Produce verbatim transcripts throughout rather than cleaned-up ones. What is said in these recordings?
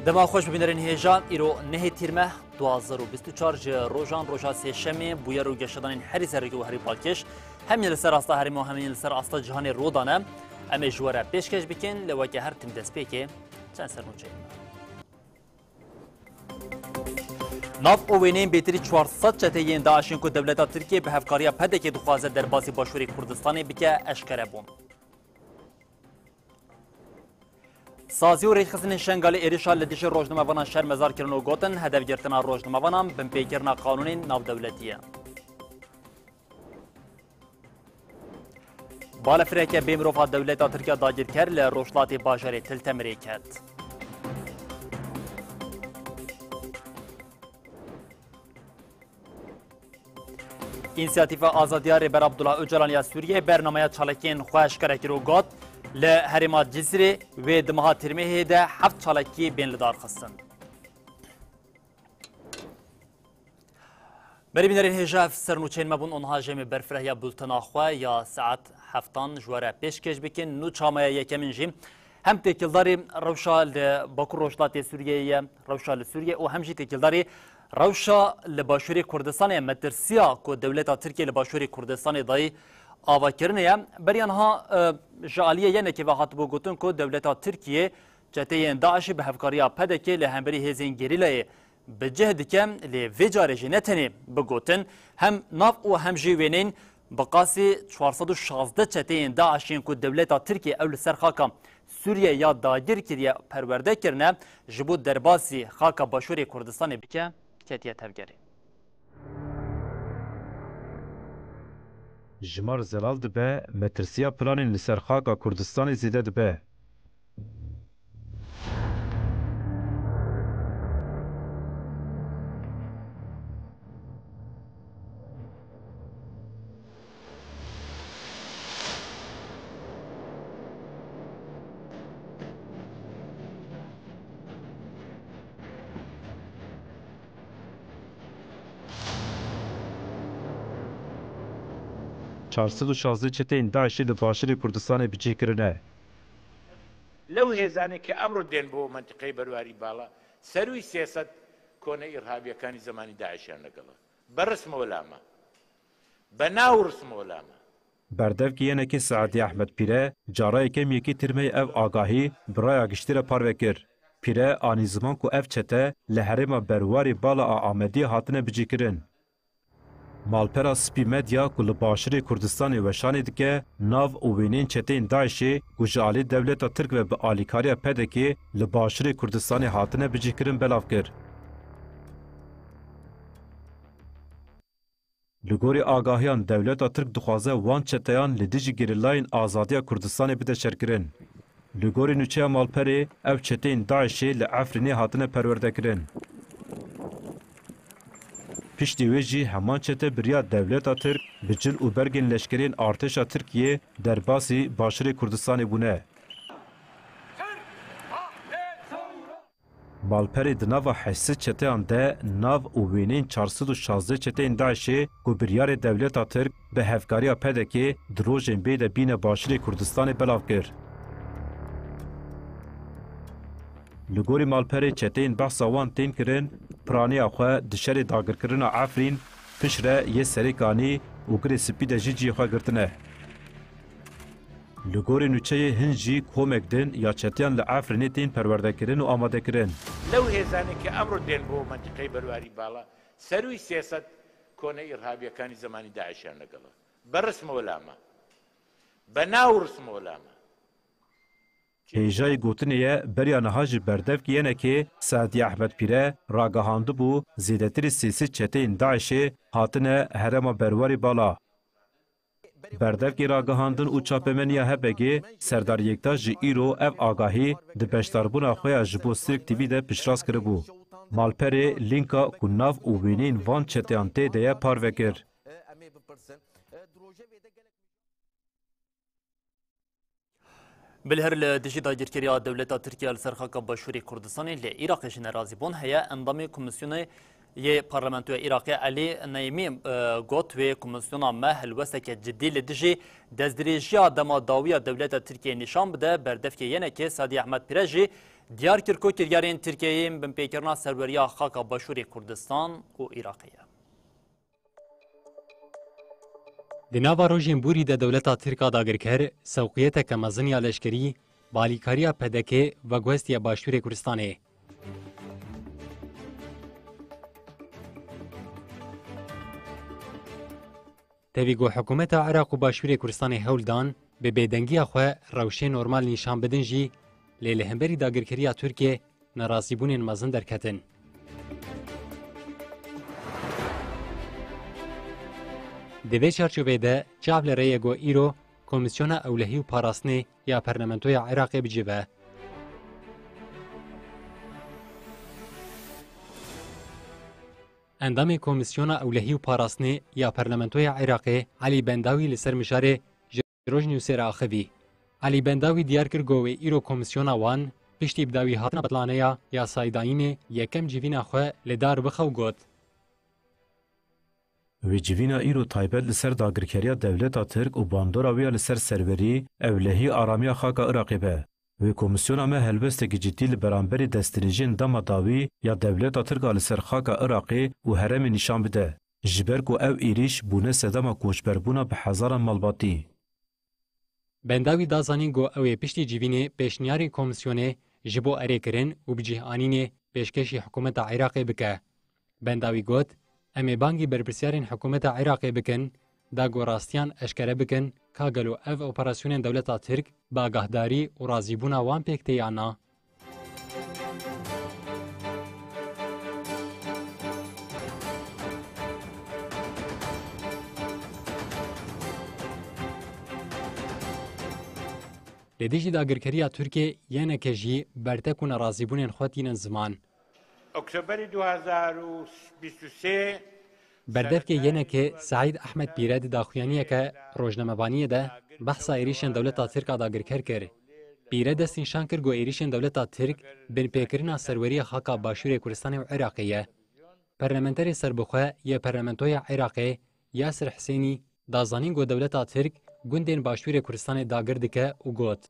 Dema xweş bibînerên hêja, îro nehê tîrmeh, du hazar û bîst û çar ji rojan roja sêşemê bûyer û geşedanên herî sereke û herî balkêş, hem yê li ser asta herêmê û hem yê li ser asta cihanê rû dane. Em ê ji we re pêşkêş bikin, lê weke her tim destpêkê çend sernûçeyên me. Nav û wêneyên bêtirî çar sed çeteyên DAIŞ'ên ku dewleta Tirkiyê bi hevkariya P D K'ê dixwaze derbasî Başûrê Kurdistanê bike, eşkere bûn. Sazî û rêxistinên Şengalê êrişa li dijî rojnamevanan şermezar kirin û gotin, hedefgirtina rojnamevanan binpêkirina qanûnên navdewletî ye. Balefireke bêmirov a dewleta Tirk ya dagirker li rojhilatê bajarê Til Temirê ket. Însiyatîfa Azadiya Rêber Abdullah Ocalan ya Sûriyeyê bernameya çalakiyên xwe eşkere kir û got, li herêma Cizrê wê di meha Tîrmehê de heft çalakiyê bên lidarxistin. Berî bînerên hêja, ev sernûçeyên me bûn, onha jê me berfireh ya bultena xwe ya saet heftan ji we re pêşkêş bikin. Nûça me ya yekemîn jî hem têkildarî rewşa li Bakur Rojhilatê Sûriyeyê ye, rewşa li Sûriyê û hem jî têkildarî rewşa li Başûrê Kurdistanê, metirsiya ku dewleta Tirkiyê li Başûrê Kurdistanê dayî avakirinê ye. Beriya niha, e, ji aliyê yenekê ve hatibû gotin ku dewleta Tirkiyê çeteyên DAIŞ'ê bi hevkariya P D K li hemberî hêzên gerîlayê bi cih dike, lê vê carê jî ne tenê bi gotin, hem nav û hem jî wêneyên bi qasî çar sed û şazdeh çeteyên DAIŞ'ên ku dewleta Tirkiyê ew li ser xaka Sûriye ya dagir kiriye perwerde kirine, ji bo derbasî xaka Başûrê Kurdistanê bike, ketiye tevgerê. Jimar zelal dibe, metirsiya planên li ser xaka Kurdistanê zêde dibe. Çar sed û şazdeh çeteyên DAIŞ'ê li Başûrê Kurdistanê bi cih kirine. لەو هێزانەی کە ئەمڕۆ دێن بۆ منتقەی بەرواری باڵا، سەرووی سێ سەد کۆنە ئیرهابیەکانی زەمانی داعشیان لەگەڵە. بە ڕسمەوە لامە. بە ناو ڕسمەوە لامە. Berdevkê yenekê Seedî Ehmed Pîre cara yekem yekê Tîrmehê ev agahî bi raya giştî re parve kir. Pîre anî ziman ku ev çete li herêma Berwarê Bala a Amediyê hatine bicihkirin. Malpera Spî Medya ku li Başûrê Kurdistanê weşanê dike, nav û wêneyên çeteyên DAIŞ'ê ku ji alî dewleta Tirk ve bi alîkariya P D K'ê li Başûrê Kurdistanê hatine bicihkirin belav kir. Li gorî agahiyan dewleta Tirk dixwaze wan çeteyan li dijî gerîlayên azadiya Kurdistanê bide şerkirin. Li gorî nûçeya Malperê, ev çeteyên DAIŞ'ê li Efrînê hatine perwerdekirin. Piştî wê jî heman çete bi riya dewleta Tirk bi cil û bergên leşkeriyên artêşa Tirkiyê derbasî Başûrê Kurdistanê bûne. Malperê di nava heşt sed çeteyan de nav û wêneyên çar sed û şazdeh çeteyên DAIŞ'ê ku biryarê dewleta Tirk bi hevkariya P D K'ê di rojên bê de bîne Başûrê Kurdistanê belav kir. Li gorî Malperê çeteyên behsa wan tên kirin, piraniya xwe di şerê dagirkirina Efrîn piştre yê Serêkanî û Girê Spî de jî cihê xwe girtine. Li gorî nûçeyê hin jî komek din ya çeteyan li Efrînê tên perwerdekirin û amadekirin. لەو هێزانەی کە ئەمڕۆ دێن بۆ منتقەی بەرواری باڵا، سەرووی سێ سەد کۆنە ئیرهابیەکانی زەمانی داعشیان لەگەڵە. بە ڕسمەوە لامە. بە ناو ڕسمەوە لامە. Hêjayî gotinê ye, beriya niha jî berdevkê yenekê Seedî Ehmed Pîre ragihandibû, zêdetirî sê sed çeteyên DAIŞ'ê hatine herêma Berwarê Bala. Berdevkê ragihandin û çapemeniya H P G'ê Serdar Yektaş jî îro ev agahî di beşdarbûna xwe ya ji bo Sirk T V de piştrast kiribû. Malperê lînka ku nav û wêneyên van çeteyan tê de ye parve kir. Bilhir li dijî dagirkeriya dewleta Tirkiye li ser xaka Başûrê Kurdistanê li Iraqê jî nerazîbûn heye. Endamê Komîsyonê yê Parlamentoya Iraqê Elî Neîmî, e, got, wê komîsyona me helwesteke cidî li dijî destdirêjiya dema dawî ya dewleta Tirkiye nîşan bide. Berdevkê yenekê Sadî Ehmed Pîre jî Diyar kir ku kiryarên Tirkiyeyê binpêkirina serweriya xaka Başûrê Kurdistan û Iraqê ye. Di nava rojên borî de dewleta Tirk a dagirker sewqiyeteke mezin ya leşkerî bi alîkariya P D K veguhestiye Başûrê Kurdistanê. Tevî ku hikûmeta Iraq û Başûrê Kurdistanê hewl dan bi bêdengiya xwe rewşê normal nîşan bidin jî, lê li hemberî dagirkeriya Tirkiyê nerazîbûnên mezin derketin. Di vê çarçoveyê de çav li rê ye ku îro Komîsyona Ewlehî û Parastinê ya Parlamentoya Iraqê bicive. Endamê Komîsyona Ewlehî û Parastinê ya Parlamentoya Iraqê Elî Bendawî li ser mijarê ji rojnûsê re axivî. Elî Bendawî diyar kir ku wê îro komîsyona wan piştî bi dawî hatina betlaneya yasayîdayînê yekem civîna xwe li dar bixe û got. Wê civîna îro taybet li ser dagirkeriya dewleta Tirk û bandora wê ya li ser serwerî, ewlehî, aramiya xaka Iraqê be. Wê komîsyona me helwestekî cidî li beramberî destdirêjên dema dawî ya dewleta Tirk a li ser xaka Iraqê û herêmê nîşan bide, ji ber ku ev êrîş bûne sedema koçberbûna bi hezaran malbatî. Bendawî da zanîn ku ew ê piştî civînê pêşniyarên komîsyonê ji bo erêkirin û bicîhanînê pêşkêşî hikûmeta Iraqê bike. Bendawî got, em ê bangî berpirsyarên hikûmeta Iraqê bikin, da ku rastiyan eşkere bikin, ka gelo ev operasyonên dewleta Tirk bi agahdarî û razîbûna wan pêk tê yan na. Li dijî dagirkeriya Tirkiyê yeneke jî bertek û nerazîbûnên xwe tînin ziman. Oktoberê du hazar û bîst û sê. Berdevkê yenekê Seîd Ehmed Pîre di daxuyaniyeke rojnamevaniyê de behsa êrîşên dewleta Tirk a dagirker kir. Pîre destnîşan kir ku êrîşên dewleta Tirk binpêkirina serweriya xaka Başûrê Kurdistanê û Iraqê ye. Parlamenterê serbixwe yê Parlamentoya Iraqê Yasir Hisênî da zanîn ku dewleta Tirk gundên Başûrê Kurdistanê dagir dike û got.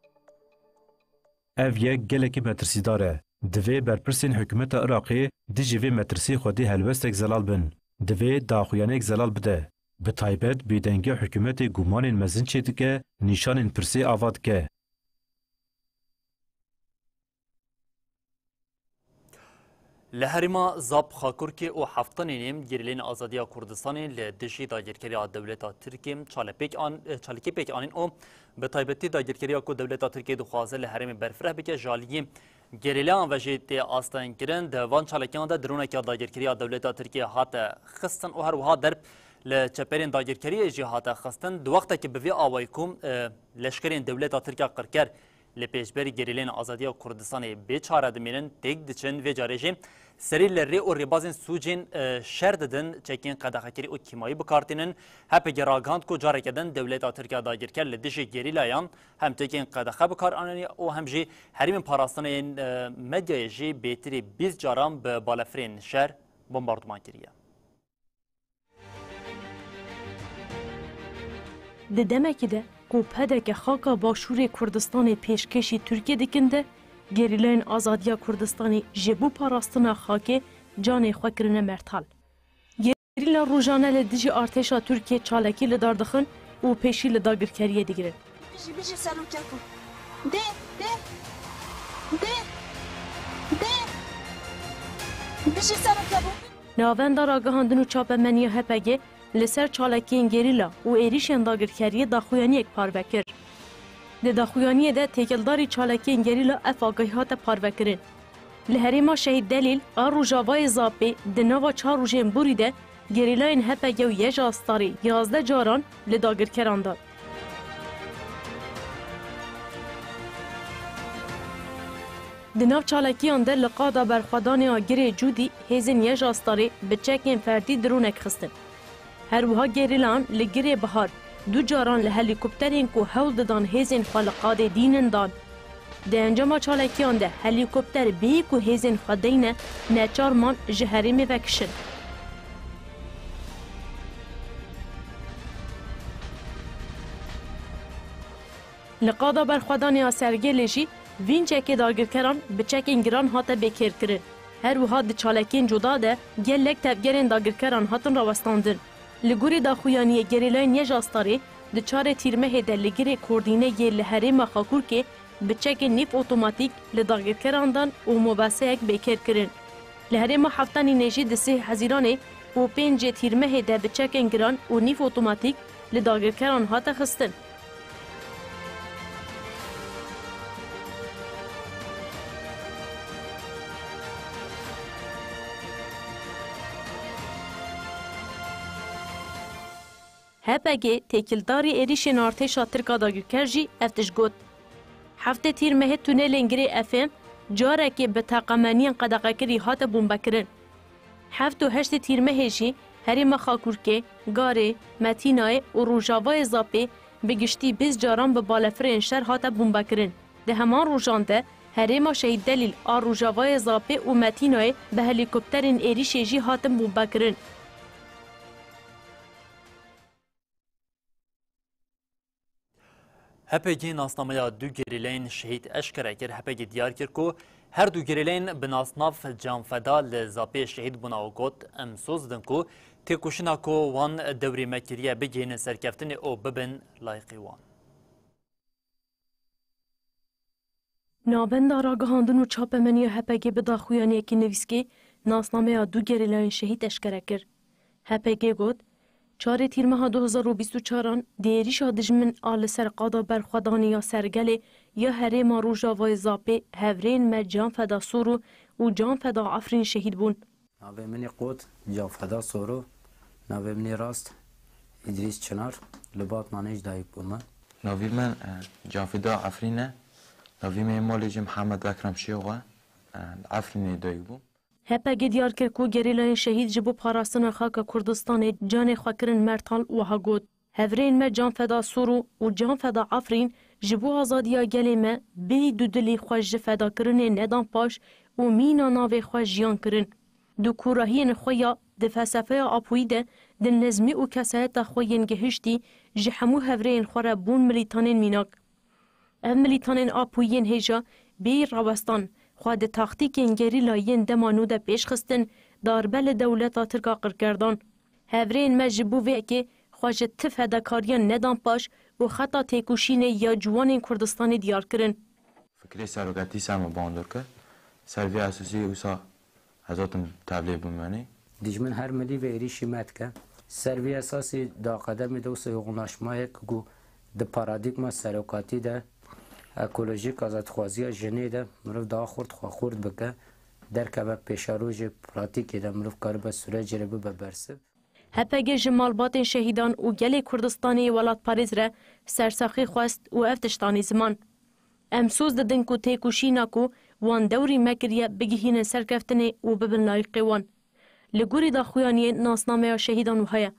Ev yek gelekî metirsîdar e. Divê berpirsên hikûmeta Iraqê dijî vê metirsiyê xwedî helwestek zelal bin. Divê daxuyaniyek zelal bide. Bi taybet bêdengiya hikûmetê gumanên mezin çêdike, nîşanên pirsê ava dike. Li herêma Zap Xakurkê û Heftanînê gerîlên azadiya Kurdistanê li dijî dagirkeriya dewleta Tirkiyê çalepêk an-, çalakî pêk anîn û bi taybetî dagirkeriya ku dewleta Tirkiyê dixwaze li herêmê berfireh bike ji aliyê gerîlayan ve jî tê astengkirin. Di van çalakiyan de droneke dagirkeriya dewleta Tirkiyê hate xistin û her wiha derb li çeperên dagirkeriyê jî hate xistin. Di wextekî bi vî awayî ku, e, leşkerên dewleta Tirkiya qirker li pêşberî gerîlên azadiya Kurdistanê bê çare dimînin, têk diçin, vê carê jî serî li rê û rêbazên sûcên, e, şer didin, çekên qedexekirî û kîmayî bi kar tînin. H P G ragihand ku careke din dewleta Tirk ya dagirker li dijî gerîlayan hem çekên qedexe bi kar anîne û hem jî herêmên parastinê yên, e, medyayê jî bêtirî bîst caran bi balefirên şer bombarduman kiriye. Di demekî de ku P D K xaka Başûrê Kurdistanê pêşkêşî Tirkiyê dikin de, gerîlayên azadiya Kurdistanê ji bo parastina xakê canê xwe kirine mertal. Gerîla rojane li dijî artêşa Tirkiyê çalakî li dar dixin û pêşî li dagirkeriyê digirin. Bijî, bijî Serokê ku. Dê, dê, dê, dê. Bijî Serokê ku. Navenda Ragihandin û Çapemeniya H P G li ser çalakiyên gerîla û êrîşên dagirkeriyê daxuyaniyek parve kir. Di daxuyaniyê de têkildarî çalakiyên gerîla ev agahî hate parvekirin. Li herêma Şehîd Delîl a rojavayê Zapê di nava çar rojên borî de gerîlayên H P G û YJA Starê yazdeh caran li dagirkeran dan. Di nav çalakiyan de li qada berxwedanê a Girê Cûdî hêzên YJA Starê bi çekên ferdî dronek xistin. Her wiha gerîlan li Girê Bihar du caran li helîkopterên ku hewl didan hêzên xwe li qadê dînin dan. Di encama çalakiyan de helîkopter bêyî ku hêzên xwe deyne neçar man ji herêmê vekişin. Li qada berxwedanê ya Sergêlê jî Vîncekê dagirkeran bi çekên giran hate bêkêrkirin. Her wiha di çalakiyên cuda de gelek tevgerên dagirkeran hatin rawestandin. Li gorî daxuyaniyê gerîlayên Yê ji Astarê di çarê Tîrmehê de li girê koordîneyê li herêma Xakurkê bi çekên nîv otomatîk li dagirkeran dan û mobeseyek bêkêr kirin. Li herêma Heftenînê jî di sih Hezîranê û pêncê Tîrmehê de bi çekên giran û nîv otomatîk li dagirkeran hate xistin. H P G têkildarî êrîşên artêşa Tirk a dagirker jî ev tişt got. Heftê Tîrmehê tunelên girê Efên carekê bi teqemeniyên qedeqekirî hate bombekirin. Heft û heştê Tîrmehê jî herêma Xakurkê, Garê, Metînayê û Rojavayê Zapê bi giştî bîst caran bi balefirên şer hate bombekirin. Di heman rojan de herêma Şehîd Delîl a Rojavayê Zapê û Metînayê bi helîkopterên êrîşê jî hatin bombekirin. H P G nasnameya du gerîleyên şehîd eşkere kir. H P G diyar kir ku her du gerîleyên bi nasnav canfeda li Zapê şehîd bûne û got, em soz didin ku têkoşîna ku wan dewrî me kiriye bigihînin serkeftinê û bibin layqî wan. Navenda Ragihandin û Çapemeniya H P G bi daxuyaniyekî nivîskê nasnameya du gerîlayên şehîd eşkere kir. H P G got, çarê Tîrmeha du hezar û bîst û çaran di êrîşa dijmin a li ser qada berxwedanê ya sergelê ya herêma Rojavayê Zapê hevrêyên me Canfeda Soro û Canfeda Efrîn şehîd bûn. Navê min î qot Canfeda Soro, navê min î rast Îdrîs Çinar, li Batmanê ji dayik bûme. Navê min, e, Canfeda Efrîn e. Navê me yê malê jî Mihemed Ekrem Şêxo e. E, li Efrînê dayik bûm. H P G diyar kir ku gerîlayên şehîd ji bo parastina xaka Kurdistanê canê xwe kirin mertal, wiha got, hevrêyên me Canfeda Soro û Canfeda Efrîn ji bo azadiya gelê me bêyî dudilî xwe ji fedakirinê nedan paş û mîna navê xwe jiyan kirin. Di kûrahiyên xwe ya di felsefeya Apoyî de di nizmî û kesayeta xwe yên gihiştî ji hemû hevrêyên xwe re bûn milîtanên mînak. Ev milîtanên Apoyî yên hêja bêyî rawestan, xwe di taktîkên gerîla yên dema nû de pêş xistin, darbe li dewleta Tirk a qirkerdan. Hevrêyên me ji bo vê yekê xwe ji ti fedakariyan nedan paş û xeta têkoşînê ya ciwanên Kurdistanê diyar kirin. Fikrê serokatî ser me bandor kir. Ser vê esasî wisa ez hatim tevlê bûm, yanî. Dijmin her milî vê êrîşî me dike. Ser vî esasî di Akademî de wisa yoxinlaşmayek ku di paradîgma serokatî de ekolojîk azadxwaziya jinê de mirov daha xurt xwe xurt bike, derkeve pêşerojê pratîkê de mirov karibe sûrecê re bibe bersiv. H P G ji malbatên şehîdan û gelê Kurdistanê yê welatparêz re sersaxî xwest û ev tişt anî ziman. Em soz didin ku têkoşîna ku wan dewrî me kiriye bigihînin serkeftinê û bibin layîqê wan. Li gorî daxuyaniyê nasnameya şehîdan wiha ye.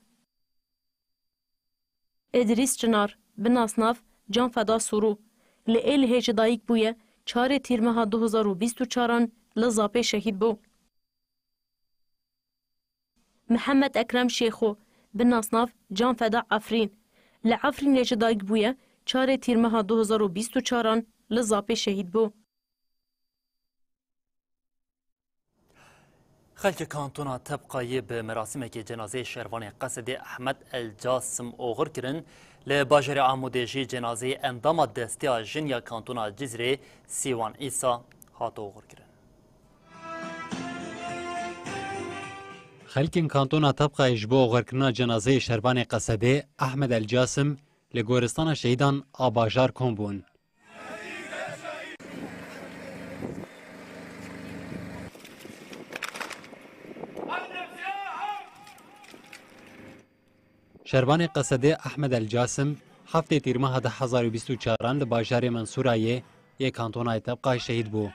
Îdrîs Çinar, bi nasnav Canfeda Soro, li Êlihê ji dayik bûye, çarê Tîrmeha du hezar û bîst û çaran li Zapê şehîd bû. Mihemed Ekrem Şêxo, bi nasnav Canfeda Efrîn, li Efrînê ji dayik bûye, çarê Tîrmeha du hezar û bîst û çaran li Zapê şehîd bû. Xelkê kantona Tebqayê bi merasîmekê cenazeyê şervanê Qesedê Ehmed El Casim oxir kirin. Li bajarê Amûdê jî cenazeyê endama desteya jin ya kantona Cizrê Sîwan Îsa hat oxir kirin. Xelkên kantona Tebqayê ji bo oxirkirina cenazeyê şervanê Qesedê Ehmed El Casim li goristana şehîdan a bajar kom bûn. Şervanê Qesedê Ehmed El Casim, heftê Tîrmeha du hezar û bîst û çaran li bajarê Mensûrayê yê kantonayê Tebqayê şehîd bû.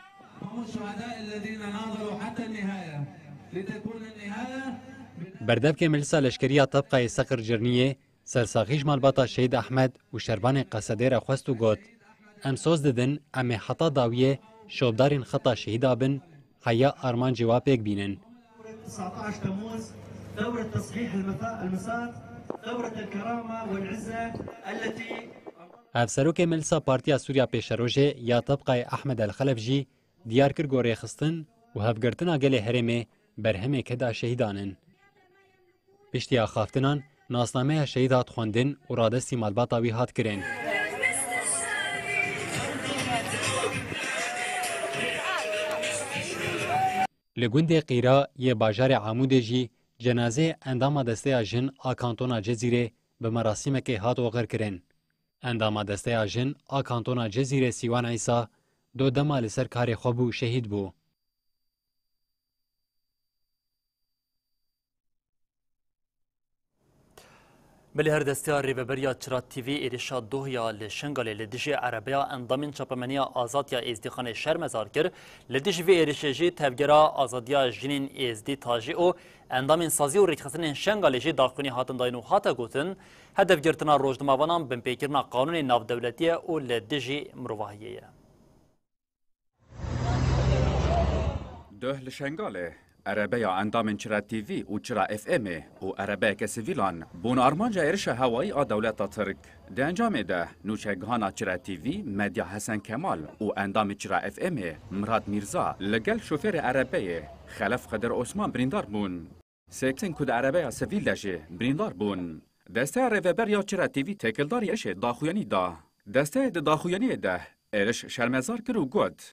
Berdevkê Milîsa Leşkerî ya Tebqayê Seqir Cirniyê, sersaxî ji malbata Şehîd Ehmed û şervanê Qesedê re xwest û got, em soz didin, em ê heta dawiyê şopdarên xeta şehîda bin, heya armancê wa pêk bînin. تسعطعش تموز، ثورة تصحيح المثا-، المسار، ثورة الكرامة والعزة التي Hevserokê Milsa Partiya Sûriya Pêşerojê ya Tebqayê Ehmed El Xelef jî diyar kir ku rêxistin û hevgirtina gelê herêmê berhemêke da şehîdan in. Piştî axaftinan, nasnameya şehîd hat xwendin û radestî malbata wî hat kirin. Li gundê Qîra yê bajarê Amûdê jî cenazeyê endama Desteya Jin a Kantona Cizîrê bi merasîmekê hat oxirkirin. Endama Desteya Jin a Kantona Cizîrê Sîwan Îsa do dema li ser karê xwe bû şehîd bû. Belê her desteya rêveberiya Çira T V êrişa doh ya li Şengalê li dijî erebeya endamên çapemeniya azad ya Êzdîxanê şermezar kir. Li dijî vê êrişê jî Tevgera Azadiya Jinên Êzdî Tajî û endamên sazî û rêkxistinên Şengalê jî daxuyanî hatin dayîn û hate gotin, hedefgirtina rojnamavanan binpêkirina qanûnê navdewletî ye û li dijî mirovahiyê ye. Doh li Şengalê, erebeya endamên Çira T V û Çira F M'ê û erebeyeke sivîlan bûn armanca êrişa hewayî a dewleta Tirk. Di encamê de nûçegihana Çira T V Medya Hesen Kemal û endamê Çira F M'ê Mirat Mîrza li gel şofêrê erebeyê Xelef Xidir Osman birîndar bûn. Sê kesin ku di erebeya sivîl de jî birîndar bûn. Desteya Rêveber ya Çira T V têkildarî êrişê daxuyanî da. Desteyê di daxuyaniyê de êriş şermezar kir û got,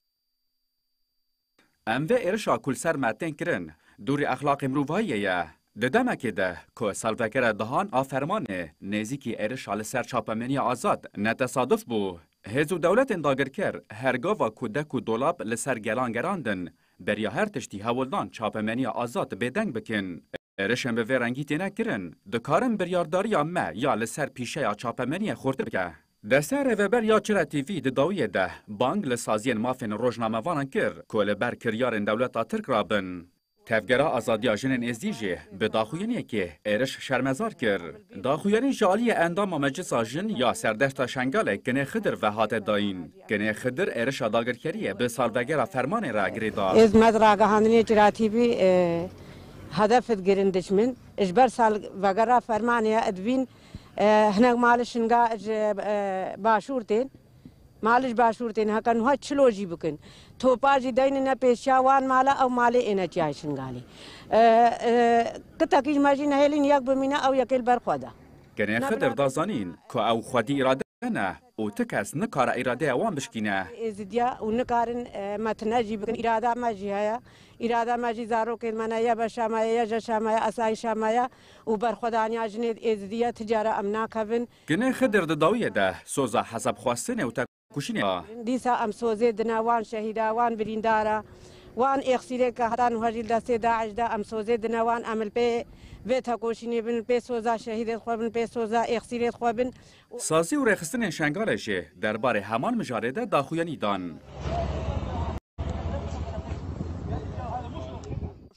Em vê êrişa ku li ser me tên kirin, dûrî exlaqê mirovahiyê ye. Di demekê de ku salvegera dehan a fermanê nêzîkî êrişa li ser çapemeniya azad ne tesaduf bû. Hêz û dewletên dagirker her gava ku dek û dolab li ser gelan gerandin, beriya her tiştî hewl dan çapemeniya azad bêdeng bikin. Êrişên bi vê rengî têne kirin, dikarin biryardariya me ya li ser pîşeya çapemeniyê xurtir bike. Desteya Rêveber ya Çira T V di dawiyê de bang li saziyên mafên rojnamevanan kir ku li ber kiryarên dewleta Tirk rabin. Tevgera Azadiya Jinên Êzdî jî bi daxuyaniyekê êriş şermezar kir. Daxuyanî ji aliyê endama Meclisa Jin ya Serdesta Şengalê Kinê Xidir ve hate dayîn. Kinê Xidir êrişa dagirkeriyê bi salvegera fermanê re girêdar. Ez me ragihandinê Çira T V, e, hedef digirin dijmin. Ji ber salvegera fermanê ye, dibîn, e, hinek malê Şinga ji, e, başûr tên. Malê ji başûr tên, heke nuha çilo jî bikin. Topa jî deynine pêşiya wan mala, ew malê êne çiyayê Şingalê. E, e, kitekî ji me jî nehêlîn yek bimîne, ew yekê li ber xwe de. Kenê Xidir da zanîn ku ew xwedî îrade ne û ti kes nikare îradeya wan bişkîne. Êzidiya û nikarin, e, me tune jî bikin. Îrada me jî heye. Îrada me jî zarokên me ne, ya beşa me ye, ya jeşa me ye, esayîşa me ye û berxwedaniya jinê êzidiya ti cara em nakevin. Kinê Xidir di dawiyê de soza hesabxwestinê û têkoşînê da. Dîsa em sozê dine wan şehîda, wan birîndara, wan êxsîrê ke heta niha jî li destê DAIŞ de, em sozê dine wan, em li pê vê têkoşînê bin, li pê soza şehîdê xwe bin, pê soza êxsîrê xwe bin. Sazî û rêxistinên Şengalê jî derbarê heman mijarê de daxuyanî dan.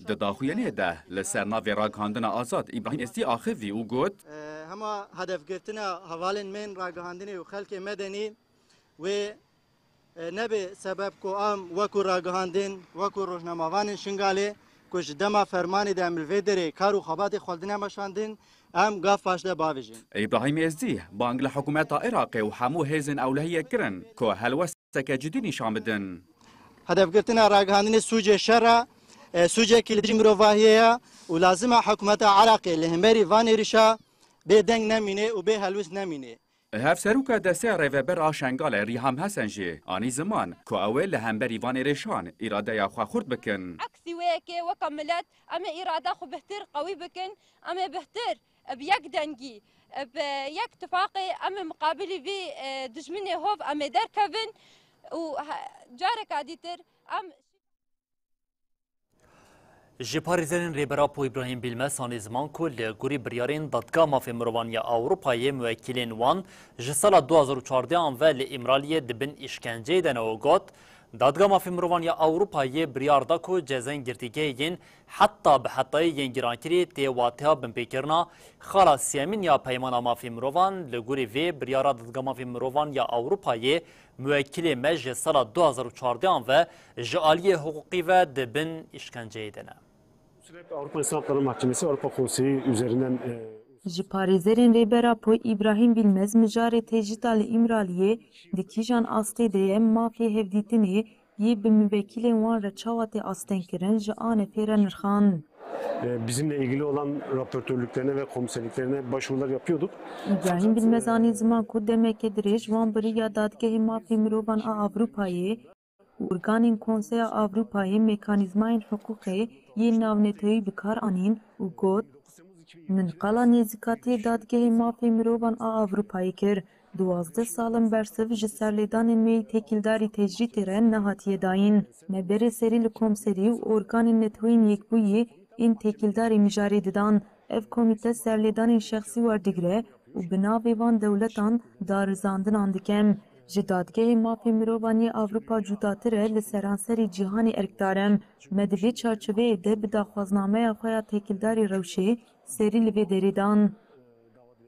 Di daxuyaniyê de li ser navê ragihandina azad Îbrahîm Êzdî axivî û got, E, hema hedefgirtina hevalên me yên ragihandinê û xelkê medenî wê, e, nebe sebeb ku em wekû ragihandin, wekû rojnamevanên Şingalê ku ji dema fermanê de em li vê derê kar û xebatê xwe dine meşandin, em gav paş de bavêjin. Îbrahîm Êzdî bang li hikûmeta Iraqê û hemû hêzên ewlehiyê kirin ku helwesteke cidî nîşan bidin. Hedefgirtina ragihandinê sûcê şer e, e, sûcekî li dijî mirovahiyê ye û lazim e hikûmeta Iraqê li hemberî van êrişa bê deng nemîne û bê helwist nemîne. Hevseroka Desteya Rêveber a Şengalê Rîham Hesen jî anî ziman ku ew ê li hemberî van êrişan îradeya xwe xurt bikin. Eksî wê yekê weke milet em ê îrada xwe bihtir qewî bikin, em ê bihtir bi yek dengî, bi yek tifaqê em ê miqabilî vî, e, dijminê hov em ê derkevin û he-, careka dîtir em Ji parêzerên Rêber Apo Îbrahîm Bîlmes anî ziman ku li gorî biryarên Dadgeha Mafê Mirovan ya Ewropayê muwekîlên wan ji sala du hazar û çardeh an ve li Îmraliyê di bin îşkenceyê de ne û got, Dadgeha Mafê Mirovan ya Ewropayê biryar da ku cezayên girtîgehê yên heta bi hetayî yên girankirî tê wateya binpêkirina xala sêyemîn ya Peymana Mafê Mirovan. Li gorî vê biryara Dadgeha Mafê Mirovan ya Ewropayê, muwekîlê me ji sala du hazar û çardeh an ve ji aliyê hiqûqî ve di bin îşkenceyê de ne. Sürekli Avrupa İnsan Hakları Mahkemesi, Avrupa Konseyi üzerinden, e, Ji parêzerên Rêber Apo, Îbrahîm Bîlmez mijarê tecrîta li Îmraliyê di kîjan astê de ye, mafê hevdîtinê yê bi muvekîlên wan re çawa tê astengkirin, ji ANF'ê re nirxand. E, bizimle ilgili olan raportörlüklerine ve komiserliklerine başvurular yapıyorduk. Îbrahîm Bîlmez anî ziman ku demeke dirêj wan bi riya Dadgehê Mafê Mirovan a Ewropayê û organên Konseya Ewropayê mekanîzmayên hiqûqê yên navnetewî bi kar anîn û got, Min qala nêzîkatiyê Dadgehê Mafê Mirovan a Ewropayê kir. Duwazdeh sal in bersiv ji serlêdanên me yê têkildarî tecrîtê re nehatiye dayîn. Me berê serî li komserî û organên Neteweyên Yekbûyî ên têkildarî mijarê didan. Ev komîte serlêdanên şexsî werdigire û bi navê van dewletan darizandinan dike. Ji Dadgehê Mafê Mirovan yê Ewropa cudatir e, li seranserê cîhanê erkdar e. Me di vê çarçoveyê de bi daxwaznameya xwe ya têkildarî rewşê serî li vê derê dan.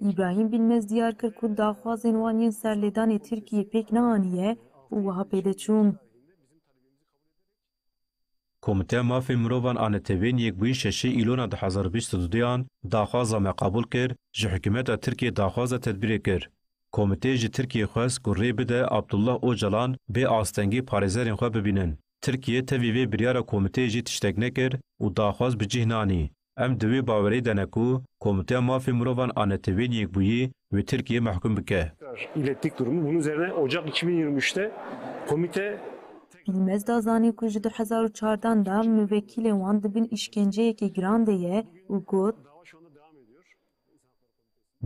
Îbrahîm Bîlmez diyar kir ku daxwazên wan yên serlêdanê Tirkiyê pêk neaniye û wiha pê de çû. Komîteya Mafên Mirovan a Neteweyên Yekbûyî şeşê Îlona du hezar û bîst û duduyan daxwaza me qebûl kir, ji hikûmeta Tirkiyê daxwaza tedbîrê kir. Komîteyê ji Tirkiyê xwest ku rê bide Abdullah Ocalan bê astengî parêzerên xwe bibînin. Tirkiye tevî vê biryara komîteyê jî tiştek nekir û daxwaz bi cih nanî. Em di wê bawerê de ne ku Komîteya Mafê Mirovan a Neteweyên Yekbûyî wê Tirkiye mehkûm bike. İlettik durumu. Bunun üzerine Ocak iki bin yirmi üçte komite Bîlmez da zanî ku ji du hezar û çardan de muvekîlên wan di bin îşkenceyekî giran de ye û got,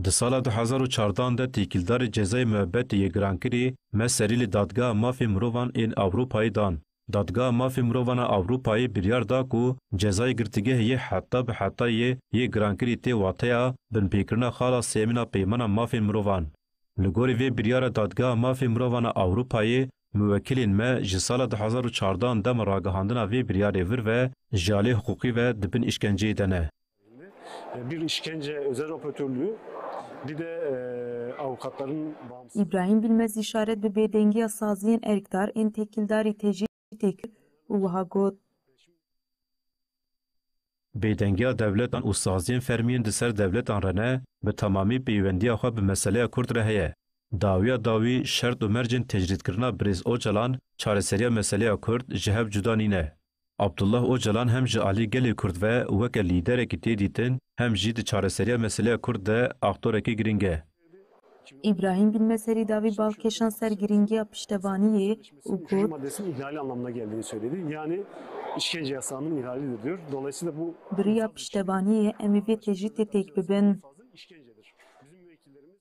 Di sala du hezar û çardan de têkildarê cezayê muebbetê yê girankirî me serî li Dadgeha Mafê Mirovan ên Ewropayê dan. Dadgeha Mafê Mirovan a Ewropayê biryar da ku cezayê girtîgehê yê heta bi hetayê yê girankirî tê wateya binpêkirina xala sêyemîn a Peymana Mafên Mirovan. Li gorî vê biryara Dadgeha Mafê Mirovan a Ewropayê, muwekilên me ji sala du hezar û çardan dem ragihandina vê biryarê vir ve ji alî hiqûqî ve di bin îşkenceyê de ne. Bir işkence özel raportörlüğü, bir de e, avukatların bağımsız. Îbrahîm Bîlmez îşaret bi bêdengiya saziyên erkdar ên têkildarî tecrîtê kir û wiha got, Bêdengiya dewletan û saziyên fermiyên di ser dewletan re ne, bi temamî peywendiya xwe bi meseleya Kurd re heye. Dawiya dawî şert û mercên tecrîdkirina birêz Ocalan çareseriya meseleya Kurd ji hev cuda nîne. Abdullah Ocalan hem ji alî gelê Kurd ve weke lîderekî tê dîtin, hem jî di çareseriya meseleya Kurd de aktorekî girîng e. Îbrahîm Bîlmez herî dawî balkêşan ser girîngiya piştevaniyê û got, Maddesinin ihlali anlamına geldiğini söyledi. Yani işkence yasağının ihlalidir diyor. Dolayısıyla bu Bi riya piştevaniyê em ê vê tecrîtê têk bibin. işkencedir. Bizim müvekkillerimiz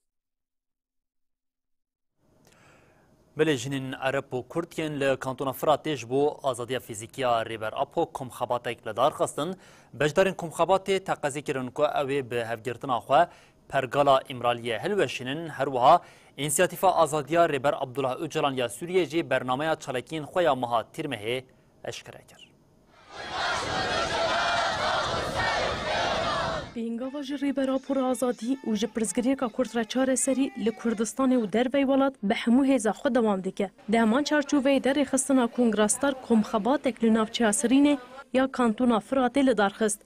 Belê jinên Ereb û Kurd yên li Kantona Firatê ji bo azadiya fîzîkî ya Rêber Apo komxebatek li dar xistin. Beşdarên komxebatê teqezî kirin ku ew ê bi hevgirtina xwe pergala Îmraliyê hilweşînin. Her wiha Însiyatîfa Azadiya Rêber Abdullah Ocalan ya Sûriyê jî bernameya çalakiyên xwe ya meha Tîrmehê eşkere kir. Pêngava ji Rêber Apo re azadî û ji pirsgirêka Kurd re çareserî li Kurdistanê û dervey welat bi hemû hêza xwe dewam dike. Di heman çarçoveyê de rêxistina Kongra Star komxebatek li navçeya Sirînê ya Kantona Firatê li dar xist.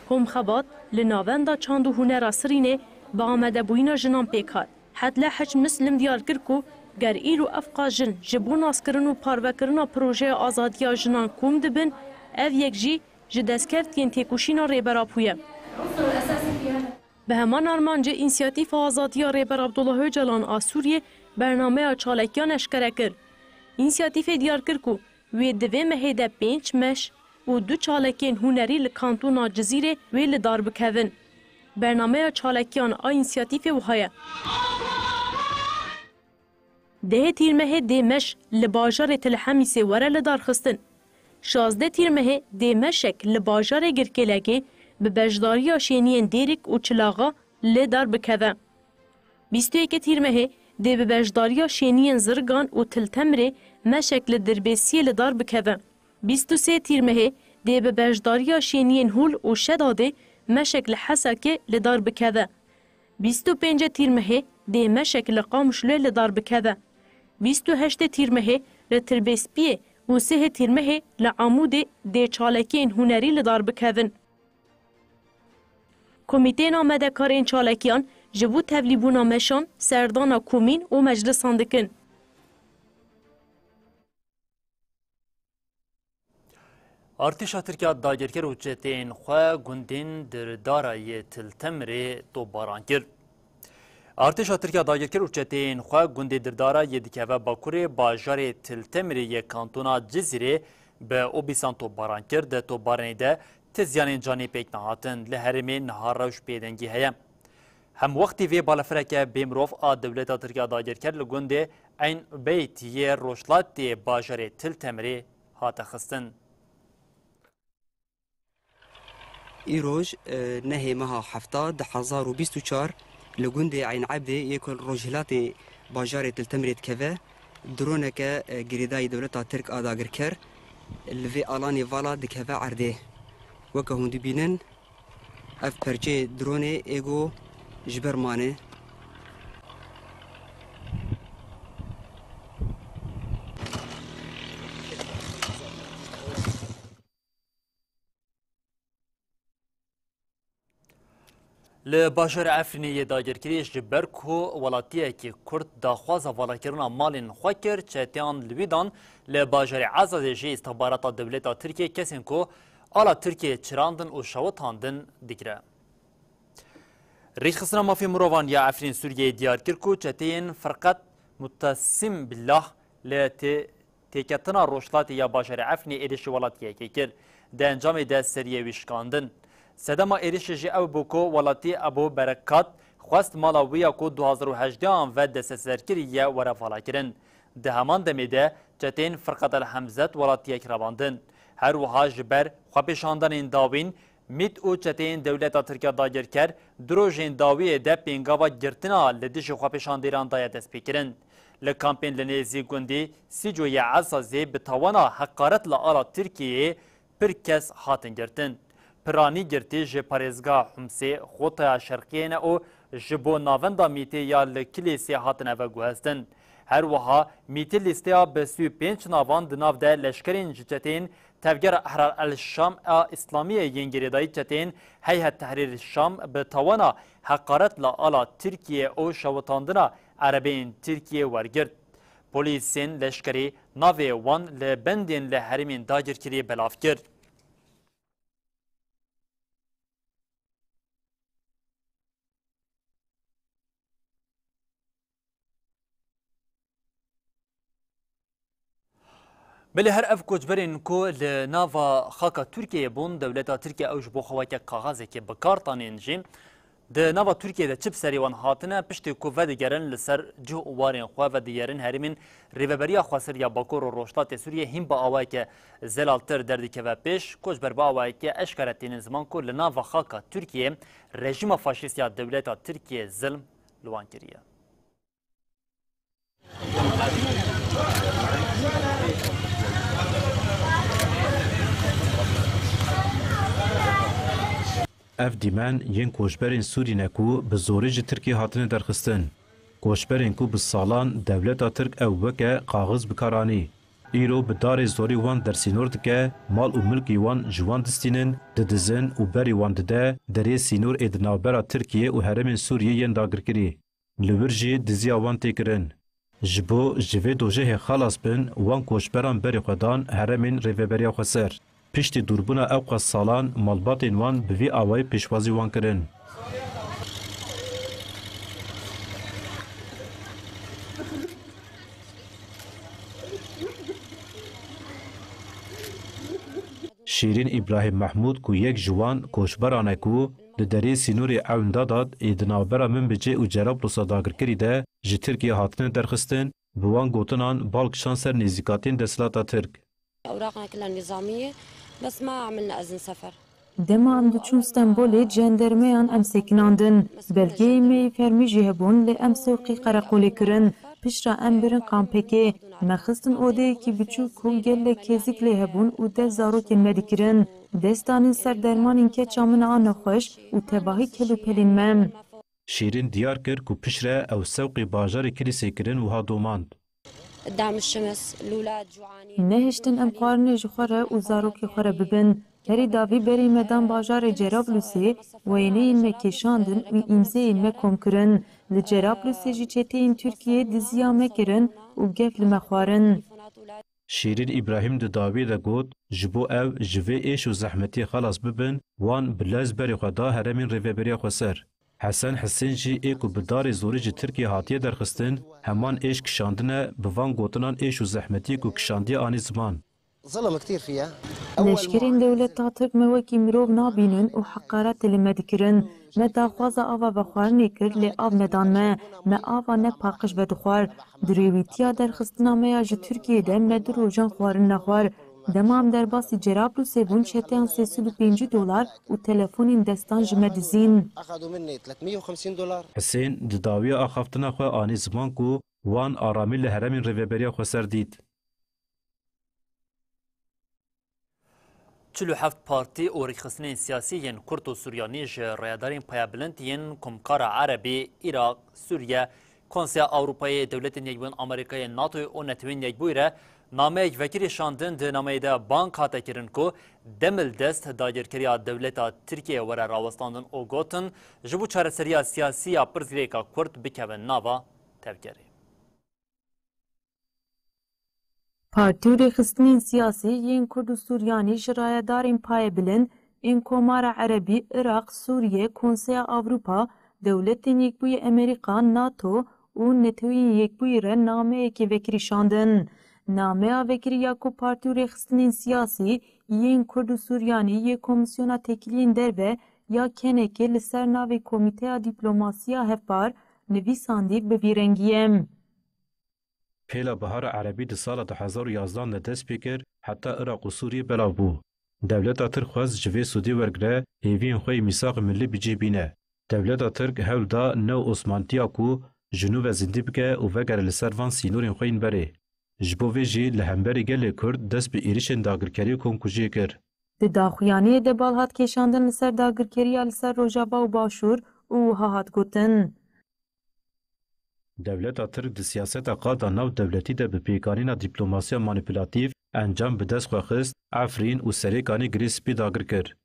Komxebat li Navenda Çand û Hunera Sirînê bi amadebûyîna jinan pêk hat. Hetle Hec Mislim diyar kir ku ger îro ev qas jin ji bo naskirin û parvekirina projeya azadiya jinan kom dibin, ev yek jî ji destkeftiyên têkoşîna Rêber Apo ye. Bi heman armancê Însiyatîfa Azadiya Rêber Abdullah Ocalan a Sûriyê bernameya çalakiyan eşkere kir. Însiyatîfê diyar kir ku wê di vê mehê de pênc meş û du çalakên hunerî li Kantona Cizîrê wê li dar bikevin. Bernameya çalakiyan a Însiyatîfê wiha ye. Dehê Tîrmehê dê meş li bajarê Til Hemîsê were li dar xistin. Şazdeh Tîrmehê dê meşek li bajarê Girkêlekê bi beşdariya şêniyên Dêrik û Çilaxa li dar bikeve. Bîst û yekê Tîrmehê dê bi beşdariya şêniyên Zirgan û Til Temirê meşek li Dirbêsiyê li dar bikeve. Bîst û sê Tîrmehê dê bi beşdariya şêniyên Hûl û Şedadê meşek li Hesakê li dar bikeve. Bîst û pêncê Tîrmehê dê meşek li Qamişloyê li dar bikeve. Bîst û heştê Tîrmehê li Tirbêspiyê û sêhê Tîrmehê li Amûdê dê çalakiyên hunerî li dar bikevin. Komîteyên Amadekarên Çalakiyan ji bo tevlîbûna meşan serdana komîn û meclisan dikin. Artêşa Tirkiya dagirker û çeteyên xwe gundên Dirdara yê Til Temirê topbaran kir. Artêşa Tirkiya dagirker û çeteyên xwe gundê Dirdara yê dikeve bakurê bajarê Til Temirê yê kantona Cizîrê bi obîsan topbaran kir. Di topbaranê de ti ziyanên canî pêk nehatin. Li herêmê niha rewş bêdengî heye. Hemwextî vê balafireke bêmirov a dewleta Tirkiya dagirker li gundê Eyn Ubeyt yê rojhilatê bajarê Til Temirê hate xistin. Îroj, e, nehê meha hefta du hezar û bîst û çar, li gundê Eyn Ebdê yê ku li rojhilatê bajarê Til Temirê dikeve, droneke, e, girêdayî dewleta Tirk a dagirker li vê alanê vala dikeve erdê. Weke hûn dibînin, ev perçeyê dronê ê ku ji ber mane. Li bajarê Efrînê yê dagirkirî ji ber ku welatiyekî Kurd daxwaza valakirina malên xwe kir, çeteyan li wî dan. Li bajarê Ezazê jî îstixbarata dewleta Tirkiyê kesên ku ala Tirkiyeyê çirandin û şewitandin digire. Rêxistina Mafê Mirovan ya Efrîn Sûriyeyê diyar kir ku çeteyên Firqet Mutasim Billah li tê-, têketina rojhilatê ya bajarê Efrînê êrişî welatiyekê kir. Di encamê de seriyê wî şikandin. Sedema êrişê jî ew bû ku welatî Ebû Berekat xwest mala wî ya ku du hazar û hejdeh an ve desteserkirî ye were valakirin. Di heman demê de çeteyên Firqet El Hemzet welatiyek revandin. Her wiha ji ber xwepêşandanên dawîn, MÎT û çeteyên dewleta Tirk ya dagirker du rojên dawiyê de pêngava girtina li dijî xwepêşandêran daye destpêkirin. Li kampên li nêzî gundî Sîco yê Ezazê bi tawana heqaret li ala Tirkiyeyê pir kes hatin girtin. Piranî girtî ji parêzgeha Humsê, Xotaya Şerqiyê ne û ji bo navenda MÎT'ê ya li Kilîsê hatine veguheztin. Her wiha MÎT'ê lîsteya bi sî û pênc navan di nav de leşkerên ji çeteyên Tevgera Ehrar El Şam a Îslamiyê yên girêdayî çeteyên Heyhet Tehrîr Şam bi tawana heqaret li ala Tirkiye û şewitandina erebeyên Tirkiye wergirt. Polîsên leşkerî navê wan li bendên li herêmên dagirkirî belav kir. Belê her ev koçberên ku li nava xaka Tirkiyeyê bûn, dewleta Tirkiye ew ji bo xwe weke kaxezekê bi kar tanên jî, di nava Tirkiyeyê de çi bi serê wan hatine, piştî ku vedigerin li ser cih û warên xwe, vedigerin herêmên Rêveberiya Xweser ya Bakur û Rojhilatê Sûriyê hîn bi awayeke zelaltir derdikeve pêş. Koçber bi awayeke eşkere tênin ziman ku li nava xaka Tirkiyeyê rejîma faşîst ya dewleta Tirkiyeyê zilm li wan kiriye. Ev dîmen yên koçberên Sûrî ne ku bi zorê ji Tirkiyê hatine derxistin. Koçberên ku bi salan dewleta Tirk ew weke kaxiz bi kar anî. Îro bi darê zorî wan dersînor dike, mal û milkî wan ji wan distînin, didizin û berî wan dide derê sînor ê di navbera Tirkiyê û herêmên Sûriyê yên dagirkirî. Li wir jî diziya wan tê kirin. Ji bo ji vê dojehê xelas bin, wan koçberan berê xwe dan herêmên Rêveberiya Xweser. Piştî dûrbûna ewqas salan, malbatên wan bi vî awayî pêşwazî wan kirin. Şîrîn Îbrahîm Mehmûd ku yek ji wan koçberan e ku di derê sînorê Ewn Dadat ê di navbera Minbicê û Cerablusa dagirkirî de ji Tirkiyê hatine derxistin, bi wan gotinan bal kişand ser nêzîkatiyên desthilata Tirk. أوراقنا كلها نظامية، بس ما عملنا إذن سفر. Dema em diçûn Stenbolê, cendermeyan em sekinandin. Belgeyê me yê fermî jî hebûn, lê em sewqî qereqolê kirin. Piştre em birin kampekê. Me xistin odeyekî biçûk ku gelek kêzik lê hebûn û dest zarokên me dikirin. Dest danîn ser dermanên keça min a nexweş û tevahî kelûpelên me. Şîrîn diyar kir ku piştre ew sewqî bajarê Kilîsê kirin wiha domand. قدام الشمس، الأولاد جوعانين. Nehiştin em xwarinê ji xwe re û zarokê xwe re bibin. Herî dawî berê me dan bajarê Cerablusê, wêneyên me kêşandin û îmzeyên me kom kirin. Li Cerablusê jî çeteyên Tirkiyê diziya me kirin û gef li me xwarin. Şîrîn Îbrahîm di dawiyê de got, ji bo ew ji vê êş û zehmetiyê xelas bibin, wan bi lez berê xwe da herêmên Rêveberiya Xweser. Hesen Hisên jî ê ku bi darê zorî ji Tirkiyê hatiye derxistin, heman êş kişandine, bi van gotinan êş û zehmetiyê ku kişandiye anî ziman. ظلم كتير فيها. Leşkerên dewleta Tirk me wekî mirov nabînin û heqaretê li me dikirin. Me daxwaza ava vexwarinê kir, lê av nedan me. Me ava ne paqij vedixwar. Di rêwîtiya derxistina me ya ji Tirkiyê de me du rojan xwarin nexwar. Dema em derbasî Cerablusê bûn, çeteyan sê sed û pêncî dolar û telefonên destan ji me dizîn. أخذوا مني ثلاثمية وخمسين دولار. Hisên di dawiya axaftina xwe anî ziman ku wan aramî li herêmên Rêveberiya Xweser dît. Çil û heft partî û rêxistinên siyasî yên Kurd û Suryanî ji rayedarên payebilind yên Komkara Erebî, Iraq, Sûriye, Konseya Ewropayê, Dewletên Yekbûyî yên Amerîkayê, NATOyê û Netewên Yekbûyî re nameyek vekirî şandin. Di nameyê de bang hate kirin ku demildest dagirkeriya dewleta Tirkiyeyê were rawestandin û gotin, ji bo çareseriya siyasî ya pirsgirêka Kurd bikevin nava tevgerê. Partî û rêxistinên siyasî yên Kurd û Suryanî ji rayedarên payebilind ên Komara Erebî, Iraq, Sûriye, Konseya Ewropa, Dewletên Yekbûyî Amerîka, NATO û Neteweyên Yekbûyî re nameyekê vekirî şandin. Nameya vekirî ya ku partî û rêxistinên siyasî yên Kurd û Suryanî yê Komîsyona Têkiliyên Derve ya kenekê li ser navê Komîteya Dîplomasiya Hevpar nivîsandî bi vî rengî ye. Pêla Bihara Erebî di sala du hezar û yazdan de dest pê kir, heta Iraq û Sûriyê belav bû. Dewleta Tirk xwest ji vê sûdê wergire, hêviyên xwe yê mîsaq milli bi cih bîne. Dewleta Tirk hewl da new Osmantiya ku ji nû ve zindî bike û vegere li ser van sînorên xwe yên berê. Ji bo vê jî li hemberî gelê Kurd dest bi êrişên dagirkeriyê komkujiyê kir. Di daxuyaniyê de bal hat kêşandin li ser dagirkeriya li ser Rojava û Başûr û wiha hat gotin. Dewleta Tirk di siyaseta qada nav dewletî de bi pêkanîna dîplomasiya manîpulatîf encam bi dest xwe xist, Efrîn û Serêkanê Girê Spî dagir kir.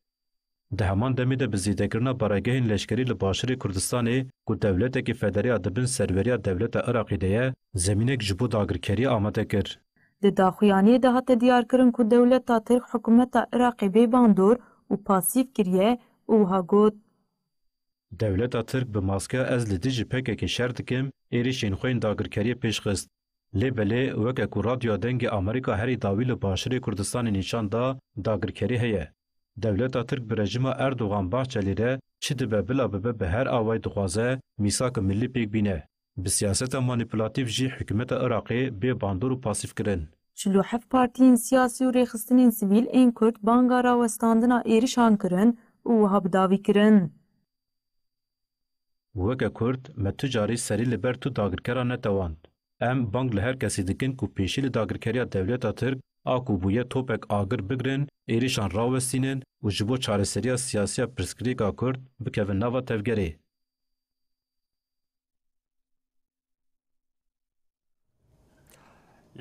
Di heman demê de bi zêdekirina baregehên leşkerî li Başûrê Kurdistanê ku dewletekî federê ya di bin serweriya dewleta Iraqê de ye, zemînek ji bo dagirkeriyê amade kir. Di daxuyaniyê de hate diyarkirin ku dewleta Tirk hikûmeta Iraqê bê bandor û pasîf kiriye û wiha got. Dewleta Tirk bi maskeya "Ez li dijî P K K şer dikim" êrişên xwe yên dagirkeriyê pêş xist. Lê belê, weke ku Radyoya Dengê Amerîka herî dawî li Başûrê Kurdistanê nîşan da, dagirkerî heye. Dewleta Tirk bi rejîma Erdogan-Bahçelî re çi dibe bila bibe bi her awayî dixwaze mîsaka milî pêk bîne. Bi siyaseta manîpulatîf jî hikûmeta Iraqê bê bandor û pasîf kirin. Çil û heft partiyên siyasî û rêxistinên sivîl ên Kurd banga rawestandina êrişan kirin û wiha bi dawî kirin. Weke Kurd, me tu carî serî li ber tu dagirkeran netewand. Em bang li her kesî dikin ku pêşî li dagirkeriya dewleta Tirk a ku bûye topek agir bigirin, êrişan rawestînin û ji bo çareseriya siyasî ya pirsgirêka Kurd bikevin nava tevgerê.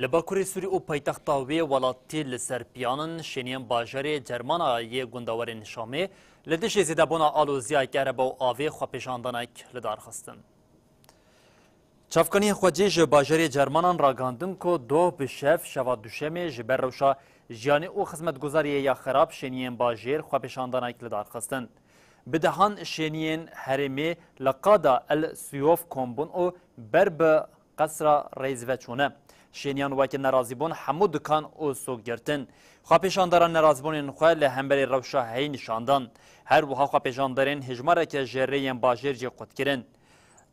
Li Bakurê Sûrî û paytexta wê welatî li ser piyan in, şêniyên bajarê Cermana yê gundewarên Şamê li dijî zêdebûna aloziya kereba û avê xwepêşandanek li dar xistin. Çavkaniyên xwecî ji bajarê Cermanan ragihandin ku doh bi şev, şeva Duşemê, ji ber rewşa jiyanê û xizmetguzariyê ya xerab şêniyên bajêr xwepêşandanek li dar xistin. Bi dehan şêniyên herêmê li qada El Suyûf kom bûn û ber bi Qesra Reîs ve çûne. Şêniyan weke nerazîbûn hemû dikan û sûk girtin. Xwepêşandaran nerazîbûnên xwe li hemberî rewşa heyî nîşan dan. Her wiha xwepêşandarên hejmareke ji rêyên bajêr jî qut kirin.